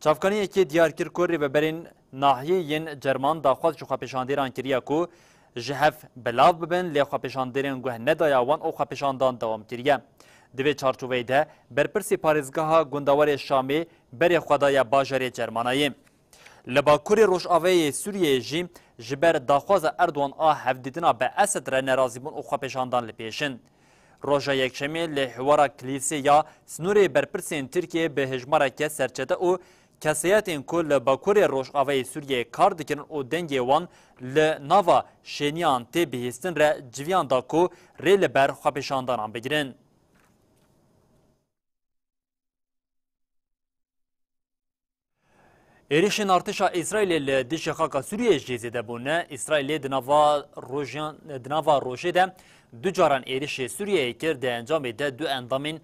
Çavkaniyekê diyar kir ku rêveberên nahiyê yên Cerman daxwaz ji xwepêşandêran kiriye ku ji hev belav bibin, lê xwepêşandêrên guh nedaya wan û xwepêşandan dewam kiriye. Di vê çarçoveyê de, berpirsê parêzgeha gundewarê Şamê berê xwe daye bajarê Cermanayê. Li bakurê rojavayê Sûriyeyê jî ji ber daxwaza Erdogan a hevdîtina bi Esed re nerazîbûn û xwepêşandan li pêş in. Roja Yekşemê li hewara Kilîsê ya sînorê berpirsên Tirkiyê bi hejmareke serçete û Kesayetên ku li Bakurê Rojavayê Sûriyeyê kar dikirin û dengê wan li nava şêniyan tê bihîstin re civiyan da ku rê li ber xwepêşandanan bigirin. Êrişên artêşa Îsraîlê li dijî xaka Sûriyeyê jî zêde bûne. Îsraîlê di nava rojan, di nava rojê de du caran êrişê Sûriyeyê kir, di encamê de du endamên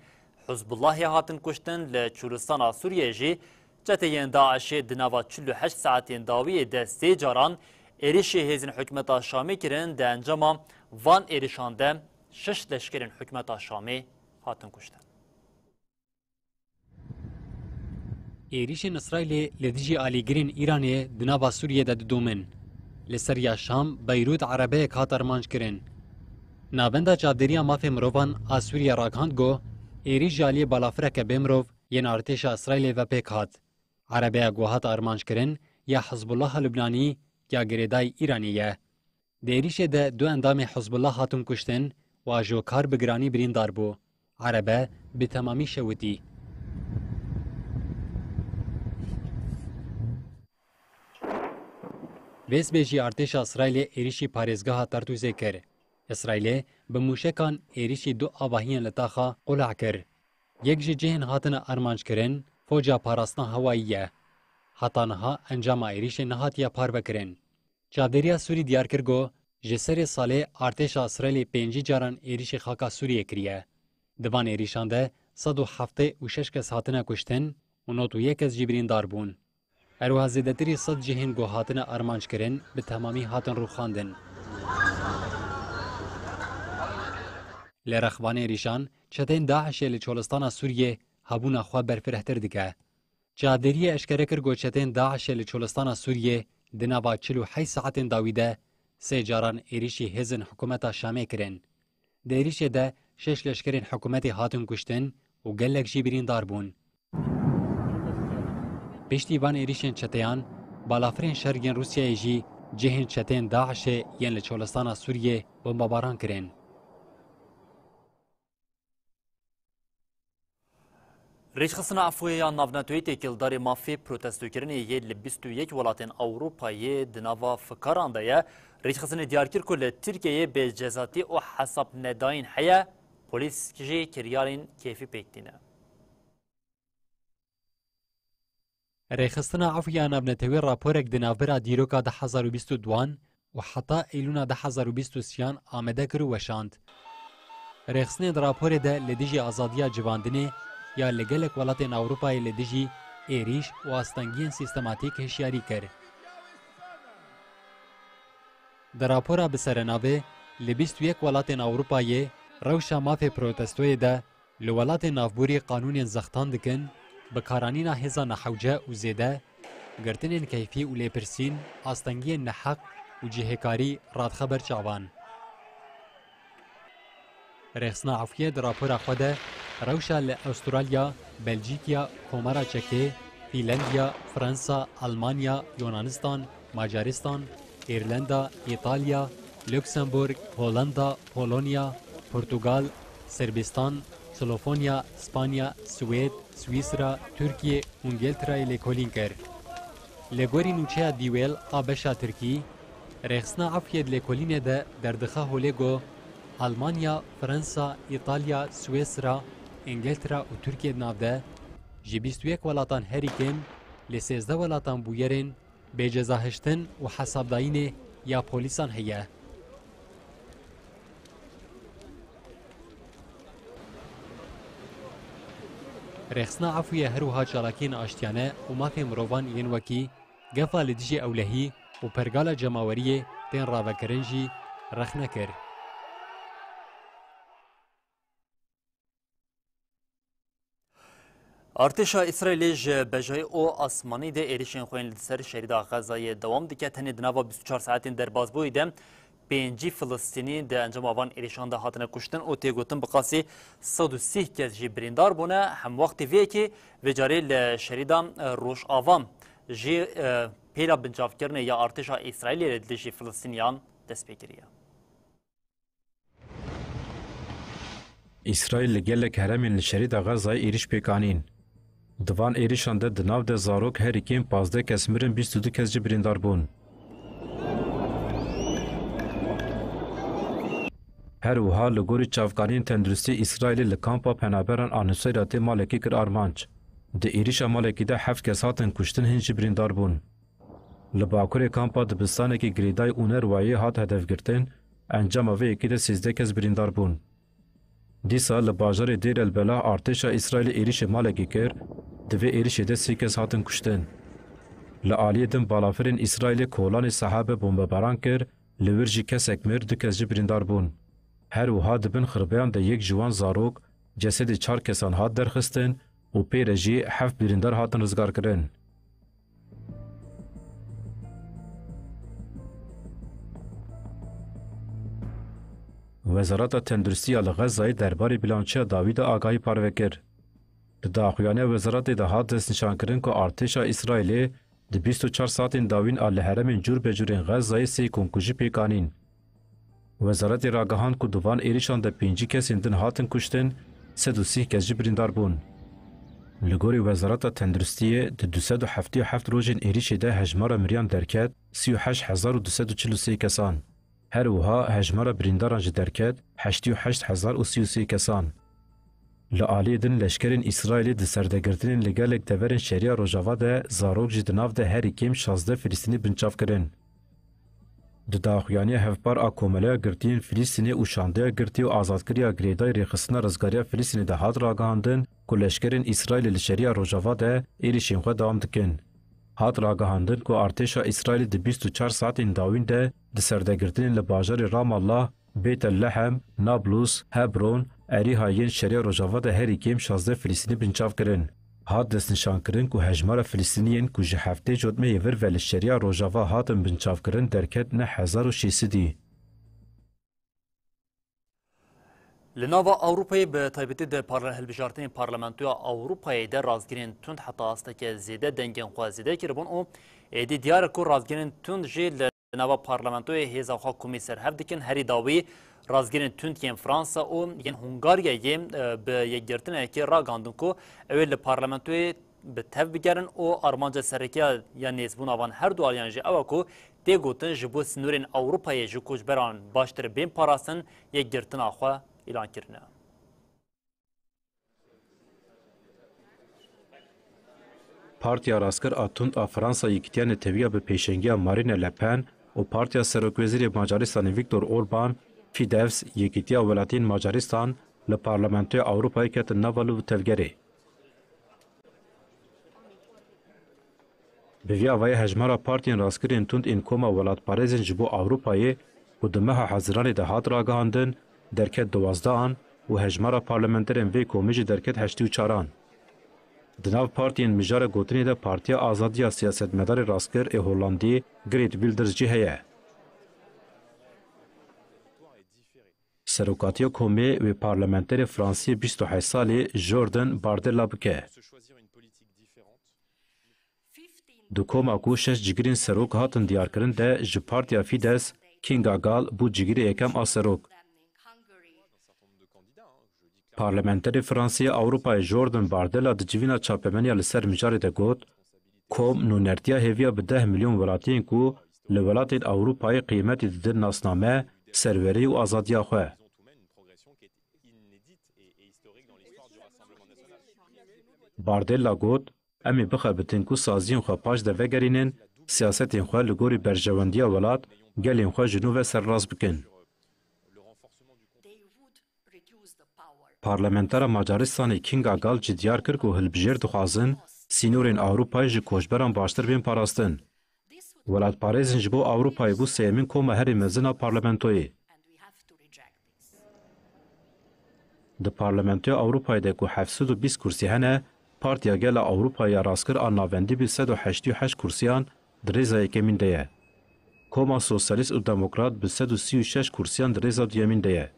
Hizbullahê hatin kuştin. Li Çûlistana Sûriyeyê jî çeteyên DAIŞê di nava çil û heşt saetên dawiyê de sê caran êrişê hêzên hikûmeta Şamê kirin. Di encama van êrişan de şeş leşkerên hikûmeta Şamê hatin kuştin. Êrîşên Îsraîlê li dijî alîgirên Îranê di nava Sûriyê de didomin. Li ser ya Şam, Beyrût erebeyek hat armanc kirin. Navenda Çavdêriya Mafê Mirovan a Sûriyê ragihand ku êrîş ji aliyê balafireke bê mirov yên artêşa Îsraîlê ve pêk hat. Erebeya ku hat armanc kirin ya Hizbullaha Lubnanî ya girêdayî Îranê ye. Di êrîşê de du endamê Hizbullah hatin kuştin û ajokar bi giranî birîndar bû. Erebe bi temamî şewitî. Vê sibê jî artêşa Îsraîlê êrîşî parêzgeha Tartûzê kir. Îsraîlê bi mûşekan êrîşî du avahiyên li taxa Qula kir. Yek ji cihên hatine armanckirin foca parastina hewayî ye. Heta niha encama êrîşê nehatiye parvekirin. Çavdêriya Sûrî diyar kir ku ji serê salê artêşa Îsraîlê pêncî caran êrîşê xaka Sûriyê kiriye. Di van êrîşan de sed û heftê û şeş kes hatine kuştin û nod û yek kes jî birîndar bûn. Her wiha zêdetirî sed cihên ku hatine armanc kirin bi temamî hatin rûxandin. Li rexvanê êrîşan, çeteyên DAIŞê li Çolistana Sûriyê hebûna xwe berfirehtir dike. Çavdêriyê eşkere kir ku çeteyên DAIŞê li Çolistana Sûriyê di nava çil û heşt saetên dawî de sê caran êrîşî hêzên hikûmeta Şamê kirin. Di êrîşê de şeş leşkerên hikûmetê hatin kuştin û gelek jî birîndar bûn. Piştî van êrîşên çeteyan, balafirên şer yên Rûsyayê jî cihên çeteyên DAIŞê yên li Çolistana Sûriyê bombebaran kirin. Rêxistina Efûyê ya Navneteweyî têkildarî mafê protestokirinê yê li bîst û yek welatên Ewropayê di nava fikaran de ye. Rêxistinê diyar kir ku li Tirkiyeyê bêcezatî û hesabnedayîn heye, polîs jî kiryarên kêfî pêk tîne. Rêxistina Efû ya Navnetewî raporek di navbera dîroka du hezar û bîst û duan û heta Eylûna du hezar û bîst û sêyan amede kir û weşand. Rêxistinê di raporê de li dijî azadiya civandinê ya li gelek welatên Ewropayê li dijî êrîş û astengiyên sîstematîk hişyarî kir. Di rapora bi serenavê li bîst û yek welatên Ewropayê rewşa mafê protestoyê de li welatên navborî qanûnên zextan dikin, bikaranîna hêza nehewce û zêde, girtinên keyfî û lêpirsîn, astengiyên neheq û cihêkarî radixe ber çavan. Rêxistina Efûyê di rapora xwe de rewşa li Astralya, Belcîkya, Komara Çekê, Fînlendiya, Fransa, Almanya, Yonanistan, Macaristan, Îrlanda, Îtalya, Luksemburg, Holanda, Polonya, Portugal, Sirbistan, Slovonya, Spanya, Swêd, Swîsra, Tirkiye û Îngilterayê lêkolîn kir. Li gorî nûçeya Dîwêl a beşa Tirkî, rêxistina Efûyê di lêkolînê de derdixe holê ku Almanya, Fransa, Îtalya, Swîsra, Îngiltera û Tirkiye di nav de ji bîst û yek welatan herî kêm li sêzdeh welatan bûyerên bêcezahiştin û hesabdayînê ya polîsan heye. Rêxistina Efûyê her wiha çalakiyên aştiyane û mafê mirovan yên wekî gefa li dijî ewlehî û pergala cemaweriyê tên ravekirin jî rexne kir. Artêşa Îsraîlê ji bejayî û asmanî de êrişên xwe yên li ser şerîda Xezayê dewam dike. Tenê di nava bîst û çar saetên derbazbûyî de pêncî Filistînî di encama van êrişan de hatine kuştin û tê gotin bi qasî sed û sî kes jî birîndar bûne. Hemwextî vê yekê vê carê li şerîda, e, Rojava jî, e, pêla bincavkirinê ya artêşa Îsraîlê li dijî Filistîniyan dest pê kiriye. Îsraîl li gelek herêmên li şerîda Xezayê êrîş pêk anîn. Di van êrişan de di nav de zarok herî kêm pazdeh kes mirin, bîst û du kes jî birîndar bûn. Her wiha li gorî çavkaniyên tenduristî Îsraîlê li kampa penaberan a Nuseyratê malekî kir armanc. Di êrişa malekî de heft kes hatin kuştin, hin jî birîndar bûn. Li bakurê kampa dibistanekî girêdayî û nerwayî hat hedefgirtin, encama vê yekê de sêzdeh kes birîndar bûn. Dîsa li bajarê Dêr el Belah artêşa Îsraîlê êrişê malekî kir, di vê êrişê de sê kes hatin kuştin. Li aliyê din balafirên Îsraîlê kolanê Sehabe bombebaran kir, li wir jî kesek mir, du kes jî birîndar bûn. Her wiha di bin xirbeyan de yek ji wan zarok, cesedê çar kesan hat derxistin û pê re jî heft birîndar hatin rizgarkirin. Wezareta Tenduristiya li Xezayê derbarê bilançoya dawî de agahî parve kir. Di daxuyaniya wezaretê de hat destnîşankirin ku artêşa Îsraîlê di bîst û çar saetên dawîn a li herêmên cûr be cûrên Xezayê sê komkujî pêk anîn. Wezaretê ragihand ku di van êrişan de pêncî kesên din hatin kuştin, sed û sî kes jî birîndar bûn. Li gorî Wezareta Tenduristiyê, di du sed û heftê û heft rojên êrişê de hejmara miriyan derket sî û heşt hezar û du sed û çil û sê kesan. Her wiha hejmara birîndaran jî derket heştê û heşt hezar û sî û sê kesan. Li aliyê din leşkerên Îsraîlê di serdegirtinên li gelek deverên Şeriya Rojava de zarok jî di nav de herî kêm şazdeh Filistînî binçav kirin. Di daxuyaniya hevpar a Komeleya Girtiyên Filistînê û Şandeya Girtî û Azadkiriya Girêdayî Rêxistina Rizgariya Filistînê de hat ragihandin ku leşkerên Îsraîlê li Şeriya Rojava de êrişên xwe dewam dikin. Hat ragihandin ku artêşa Îsraîlê di bîst û çar saetên dawîn de di serdegirtinên li bajarê Ramallah, Bêt el Lehem, Nablus, Hebron, Erîha yên Şeriya Rojava de herî kêm şazdeh Filistînî binçav kirin. Hat destnîşankirin ku hejmara Filistîniyên ku ji heftê cotmeyê vir ve li Şeriya Rojava hatin binçavkirin derket neh hezar û şêst sedî. Li nava Ewropayê, bi taybetî di parle-, hilbijartinên Parlamentoya Ewropayê de rastgirên tund heta asteke zêde dengên xwe zêde kiribûn û êdî diyar e ku rastgirên tund jî li nava parlamentoyê hêza xwe komî ser hev dikin. Herî dawî rastgirên tund yên Fransa û yên Hungaryayê, e, bi yekgirtinekê ragihandin ku ew ê li parlamentoyê bi tev bigerin û armanca sereke ya nêzbûna van her du aliyan jî ew e ku tê gotin ji bo sînorên Ewropayê ji koçberan baştir bên parastin, yekgirtina xwe îlan kirine. Partiya Rastgir a Tund a Fransa Yekîtiya Netewiya bi pêşengiya Marine Le Pen û Partiya Serokwezîrê Macaristanê Viktor Orban, Fidesz, Yekîtiya Welatiyên Macaristan, li Parlamentoya Ewropayê ketin nava liv û tevgerê. Bi vî avayê hejmara partiyên rastgirên tund ên Koma Welatparêzên ji bo Ewropayê ku di meha Heziranê de hat ragihandin, derket duwazdeh an û hejmara parlamenterên vê komê jî derket heştê û çar an. Di nav partiyên mijara gotinê de Partiya Azadiya siyasetmedarê rastgir ê Hollandî Geert Wilders jî heye. Serokatiya komê wê parlamenterê Fransiyê bîst û heşt salî Jordan Bardella bike. Di koma ku şeş cigirên serok hatin diyarkirin de ji Partiya Fidesz, Kinga Gál bû cigirê yekem a serok. Parlamenterê Fransiyê Ewropayê Jordan Bardella di civîna çapemeniya li ser mijarê de got, Kom nûnertiya hêviya bi deh milyon welatiyên ku li welatên Ewropayê qîmetê didin nasname, serwerî û azadiya xwe. Bardella got, Em ê bixebitin ku saziyên xwe paş de vegerînin, siyasetên xwe li gorî berjewendiya welat, gelên xwe ji nû ve serrast bikin. Parlamentera Macaristanê Kinga Gál jî diyar kir ku hilbijêr dixwazin sînorên Ewropayê ji koçberan baştir bên parastin. Welatparêzên ji bo Ewropayê bû sêyemîn koma herî mezin a parlamentoyê. Di Parlamentoya Ewropayê de ku heft sed û bîst kursî hene, Partiya Gela Ewropayê ya Rastgir a navendî bi sed û heştê û heşt kursiyan di rêza yekemîn de ye. Koma Sosyalîst û Demokrat bi sed û sî û şeş kursiyan di rêza duyemîn de ye.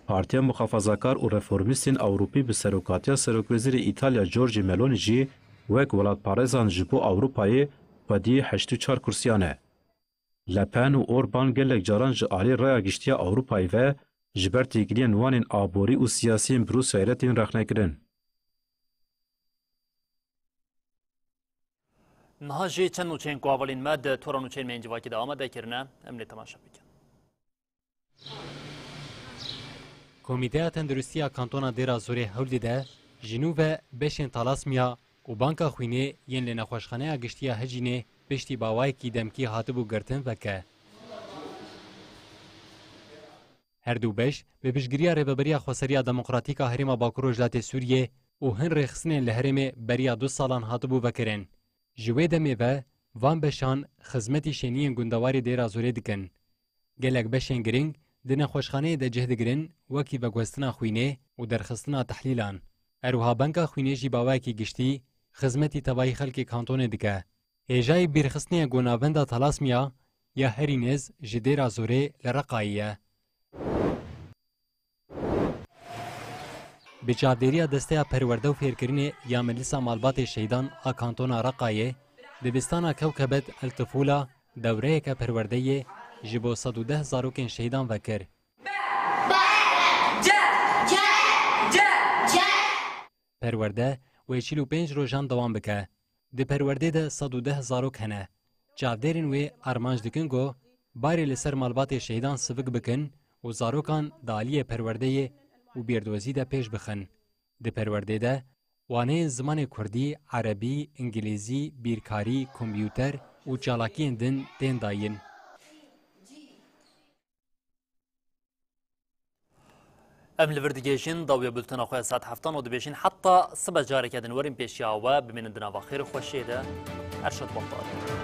Partiya Muxafazakar û Reformîstên Ewropî bi serokatiya Serokwezîrê Îtalya Giorgia Meloni jî wek welatparêzan ji bo Ewropayê xwedî heştê û çar kursiyan e. Le Pen û Orban gelek caran ji alî raya giştî ya Ewropayê ve ji ber têkiliyên wan ên aborî û siyasî yên Brûkselê tên rexnekirin. Niha jî çend nûçeyên ku hevalên me di tora nûçeyên me yên civakî de amade kirine, em lê temaşe bikin. Komîteya Tenduristiya Kantona Dêra Zorê hewl dide ji nû ve beşên talasmiya û banka xwînê yên li Nexweşxaneya Giştî ya Hicînê piştî bawayekî demkî hatibû girtin veke. Her du beş bi piştgiriya Rêveberiya Xweseriya Demokratîk a Herêma Bakur Rojhilatê Sûriyê û hin rêxistinên li herêmê beriya du salan hatibû vekirin. Ji wê demê ve van beşan xizmetî şêniyên gundewarê Dêra Zorê dikin. Gelek beşên girîng di nexweşxaneyê de cih digirin, wekî veguhestina xwînê û derxistina tehlîlan. Her wiha Banka Xwînê jî bawayekî giştî xizmetî tevayî xelkê kantonê dike. Hêjayî bîrxistinê ku navenda Thalassemia ya herî nêz ji Dêra Zorê li Reqayê ye. Bi çavdêriya Desteya Perwerde û Fêrkirinê ya Meclisa Malbatê Şehîdan a Kantona Reqayê, dibistana Kewkebet El Tifûla dewreyeke perwerdeyê ji bo sed û deh zarokên şehîdan vekir. Perwerde wê çil û pênc rojan dewam bike. Di perwerdê de sed û deh zarok hene. Çavdêrên wê armanc dikin ku barê li ser malbatê şehîdan sivik bikin û zarokan di aliyê perwerdeyê û bîrdozî de pêş bixin. Di perwerdê de waneyên zimanê kurdî, erebî, îngilîzî, bîrkarî, kompûter û çalakiyên din tên dayîn. Em li vir digihêjin dawiya bultena xwe ya saet heftan û dibêjin heta sibe careke din werin pêşiya we, bimînin di nava xêr û xweşiyê de. Erşad Bexdar.